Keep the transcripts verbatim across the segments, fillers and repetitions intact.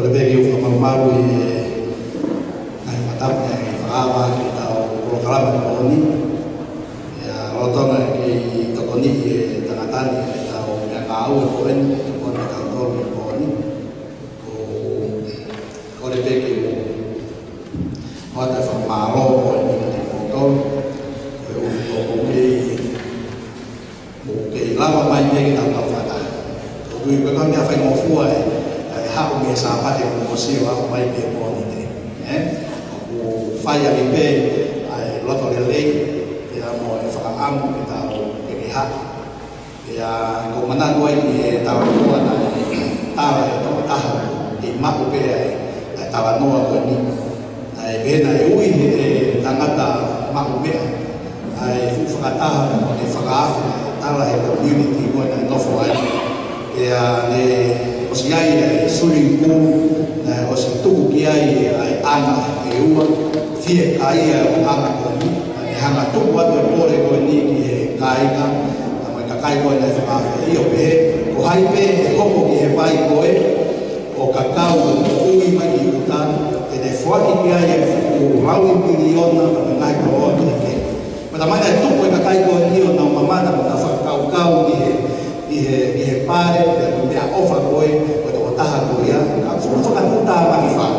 Pea ke u fakamalumalu ʻi he ngaahi fakatapu, ngaahi fakaava ki heʻetau polokalama he pō ni. ʻIa, lolotonga kei tokoniʻi ʻe he tangata ni ʻetau meʻangāue ko eni, ko eni ʻetau tolu he pō ni. ʻOku ou kole pē ke u ʻoatu e fakamālō ko eni kiate kimoutolu. Ko e ʻuhi ko ʻoku ou kei ʻoku kei lava mai pē ke tau kau fakataha. ʻOku ou tui ko e meʻa faingofua ʻe, ʻe haʻu mei he Sāpate kuo ʻosi ʻo aʻu mai pē he Mōnite. Ē? ʻOku fai ʻaki pē ʻa e loto lelei, pea mo e fakaʻamu ke tau ke ke haʻu. Pea ʻoku ou manatu ai ki he talanoa naʻe tala ʻe he tokotaha, ʻi maʻu pē ʻa e, ʻa e talanoa ko eni. Naʻe pehē naʻe ui ʻe he tangata maʻu meʻa ʻa e fuʻu fakataha mo e fakaafe naʻe tala ʻe he community ko ē naʻe nofo ai. Pea ne ʻosi ʻi ai e swimming pool, naʻe ʻosi tuku ki ai ʻa e anga ʻe ua, fiekaia ʻa e anga ko eni. Naʻa ne hanga ʻo tuku atu e pole ko eni ki he kāinga, pea mo e kakai ko ē naʻe fakaafe. ʻIo pehē, ko hai pē ʻe hoko ki he vai ko ē, ʻo kakau ʻo moʻui mai ki ʻuta, te ne foaki ki ai e fuʻu laui piliona mo e ngaahi koloa kehekehe. Pea talamai naʻe tuku e kakai ko eni ʻo nau mamata mo nau fakakaukau ki he, ki he, ki he pale, pea mo e meʻaʻofa ko ē ʻo e tokotaha ko ia, ka ʻoku fuʻu fakatuʻutāmaki fau.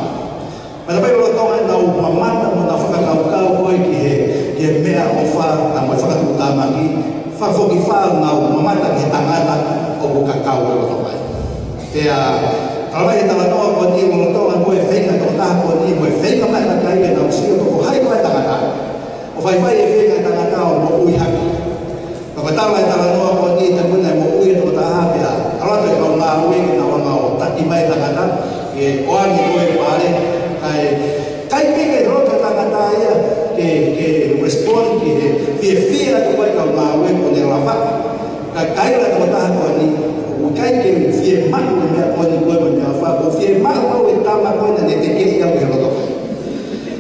Pea talamai lolotonga ʻenau mamata mo nau fakakaukau ko ē ki he, ki he meʻaʻofa, pea mo e fakatuʻutāmaki, fakafokifā ʻenau mamata ki he tangata ʻoku kakau e loto vai. Pea talamai ʻe he talanoa ko eni lolotonga ko e feinga ʻa e tokotaha ko eni, mo e feinga mai ʻa e kakai ke nau sio ko hai ko ē e tangata. ʻO faifai e feinga ʻa e tangata ʻo moʻui hake. Pea ko e tala ʻa e talanoa ko eni, taimi naʻe moʻui e tokotaha pea ʻalu atu e kau ngāue ke nau hanga ʻo taki mai e tangata, ke ʻoange ko ē e pale, kae ʻikai pē ke loto e tangata ia ke, ke respond ki he fiefia atu ko ē e kau ngāue kuo ne lavaʻi. Ka ʻikai lava e tokotaha ko eni, ʻoku ʻikai ke fiemaʻu e meʻa ko eni ko e meʻaʻofa, ʻoku fiemaʻu ʻe he tama ko ē naʻa ne tekeʻi au he loto.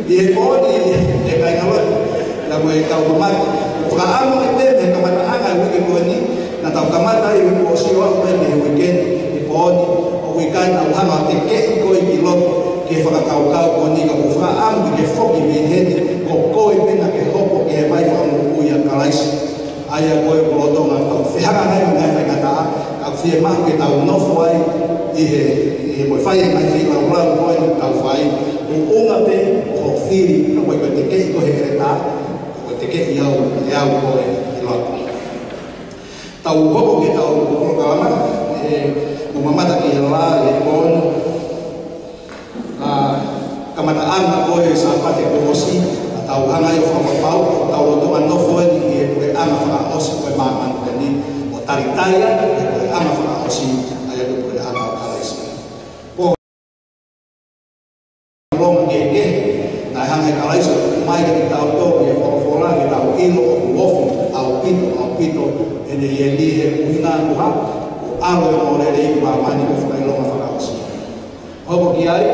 ʻI he pō ni, ʻe kāinga lotu, pea mo e kau mamata, ʻoku fakaʻamu ke pehē mei he kamataʻanga e uike ko eni, naʻa tau kamata ʻi he uike kuo ʻosi ʻo aʻu mai ki he uike ni, ʻi he pō ni, ʻoku ʻikai ke nau hanga ʻo tekeʻi koe ki loto ki he fakakaukau ko eni, ka ʻoku fakaʻamu ke ke foki mei heni, ko koe pē naʻa ke hoko ki he vai fakamoʻui ʻa Kalaisi. ʻA ia ko e lolotonga ʻetau fehangahangai mo e ngaahi faingataʻa, ka ʻoku fiemaʻu ke tau nofo ai ʻi he, ʻi he mo e fai e ngaahi feilaulau ko eni ʻoku tau fai, ʻuhinga pē hoʻo fili, ka ko e tekeʻi koe ʻe he ʻeletā, ko e tekeʻi au, ʻe au koe ʻi loto. Tau hoko ki heʻetau polokalama, ʻe, mou mamata ki he lā, ʻi he pō ni. ʻA, kamataʻanga ko ē Sāpate kuo ʻosi, ʻa tau hanga ʻo fakapapau, ʻoku tau lolotonga nofo eni ʻi he puleʻanga fakaʻosi ko ē ʻo māmani ko eni, ʻo talitali ʻa e puleʻanga fakaʻosi, ʻa ia ko e puleʻanga ʻo Kalaisi. Ko e lolotonga kehekehe, naʻe hanga ʻe Kalaisi ʻo tuku mai kiate kitautolu ʻi he folofola ke tau ʻilo ʻoku ofi ʻaupito, ʻaupito, ʻene ʻi heni he ʻuhinga ʻoku hā, ʻo ʻalu e ongoongolelei ʻi māmani ko e fakaʻilonga fakaʻosi. Hoko ki ai,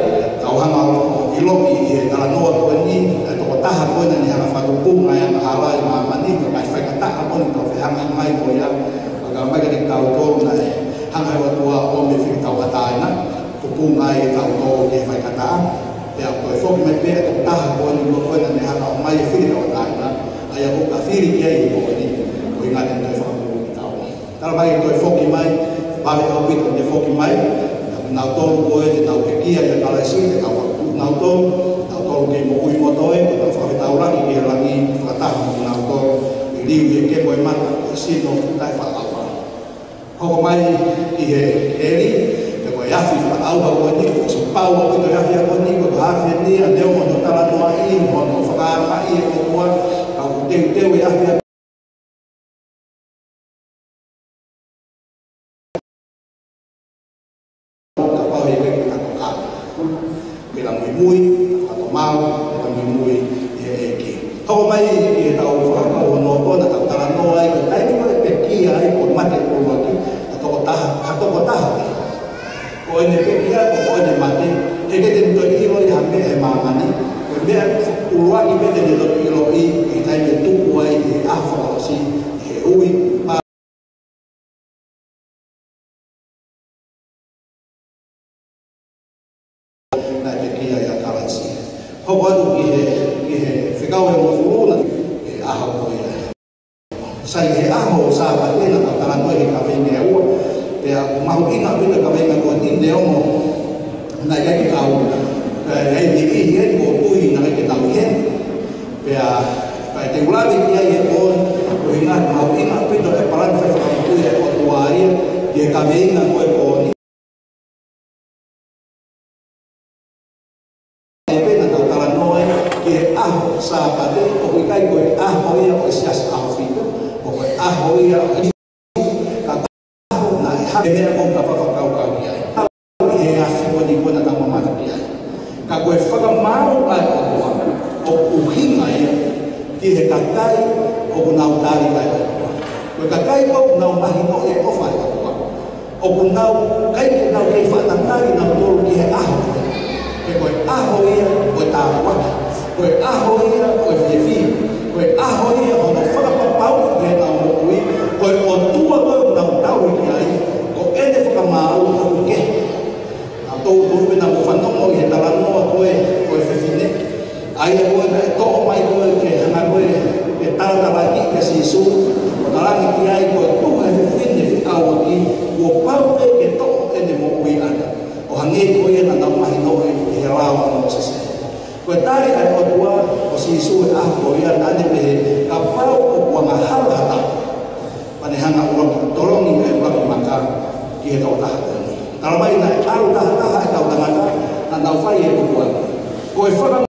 tau hanga ʻo ʻiloʻi ʻi he talanoa ko eni, ʻa e tokotaha ko ē naʻa ne hanga ʻo fakatupunga e angahala ʻi māmani, mo e ngaahi faingataʻa ko eni ʻoku tau fehangahangai mo ia, ʻo ka mai kiate kitautolu naʻe hanga ʻe he ʻOtua ʻo ʻomai e fili tauʻatāina, tupunga ai kitautolu ki he faingataʻa, pea ko e foki mai pē ʻa e tokotaha ko eni ko ē naʻa ne hanga ʻo ʻomai e fili tauʻatāina, ʻa ia ʻoku ka fili ki ai ʻi he pō ni, ko e ʻuhinga ke ne toe fakamoʻui kitautolu. Talamai ʻe toe foki mai, vave ʻaupito ke foki mai, nautolu ko ē te nau pekia ʻia Kalaisi, te nau aʻu nautolu, nautolu kei moʻui mo toe, te nau fakafetaulaki ki he langi, fakataha mo nautolu, ʻi he liliu ʻi he kemo ʻo e mata, ʻi he sino taʻefaʻalaua. Hoko mai ki he heli, pea ko e afi fakaʻauha ko eni, kuo ʻosi pau ʻaupito e afi ko eni, ko e afi eni, ʻa neongo hono talanoaʻi, mo hono fakaangaʻi ʻe he ʻOtua, ka ʻoku teuteu e afi Kapau he ʻikai ke tokanga. Pea muimui, fakatomala, pea muimui ʻi he ʻEiki. Hoko mai ki heʻetau fakakaukau hono ʻoku tau talanoa ai, ko e taimi ko ē ʻe pekia ai, ko e mate ʻuluaki, ha tokotaha, ha tokotaha. Ko ʻene pekia, ko ʻene mate, ʻe ʻikai te ne toe ʻiloʻi ha meʻa he māmani, ko e meʻa ʻuluaki pē te ne toe ʻiloʻi, ʻi he taimi ʻe tuku ai, ʻi he ʻaho fakaʻosi, ʻi he ui, ʻi he fekau ʻe hongofulu ʻi he ʻaho ko ia. Sai, he ʻaho Sāpate naʻa tau talanoa he kaveinga ʻe ua, pea ʻoku mahuʻinga ʻaupito e kaveinga ko eni, neongo naʻe ʻikai ke tau, pea ʻi ai e niʻihi ʻoku ou tui naʻe ʻikai ke tau ʻi heni. Pea, pea te u lave ki ai he pō ni, ko e ʻuhinga mahuʻinga ʻaupito e palani fai fakamoʻui ʻa e ʻOtua ia, ʻi he kaveinga ko e pō ni. ʻE pehē naʻa tau talanoa ai ki he ʻaho Sāpate, ʻoku ʻikai ko e ʻaho ia ʻo e Siasi ʻAhofitu, ʻo ko e ʻaho ia ʻo e ka ʻaho naʻe hake meʻa ko ka fakakaukau ki ai. He afi ko eni ko ē naʻa tau mamata ki ai. Ka ko e fakamaau ʻa e ʻOtua, ʻoku ʻuhinga ia ki he kakai ʻoku nau tali ʻa e ʻOtua. Ko e kakai ʻoku nau mahinoʻi e ʻofa ʻa e ʻOtua, ʻoku nau ʻikai ke nau kei faʻa tatali nautolu ki he ʻaho ko ē. He ko e ʻaho ia ʻo e tāpuaki. Ko e ʻaho ia ʻo e fiefia. Ko e ʻaho ia hono fakapapauʻi ʻenau moʻui. Ko e ʻOtua ko ē ʻoku nau tauhi ki ai, ko ʻene fakamaau ʻoku kehe. Naʻa tau tui pē naʻa mou fanongo ʻi he talanoa ko ē ʻo e fefine. ʻA ia ko ē naʻe toʻo mai ko ē ke hanga ko ē ke talatalaakiʻi ʻe Sīsū, ʻo talaange ki ai ko e tuha e fefine fekauʻaki, kuo pau pē ke toʻo ʻene moʻui ʻana. ʻO hangē ko ia naʻa nau mahinoʻi ʻi he lao ʻa Mōsese. Ko e tali ʻa e ʻOtua ʻo Sīsū he ʻaho ko ia naʻa ne pehē, kapau ʻoku angahala ha taha, pea ne hanga ʻo ʻuluaki tolongi e ʻuluaki maka ki he tokotaha ko eni. Talamai naʻe ʻalu taha taha e kau tangata naʻa nau fai e tukuange. Ko e faka-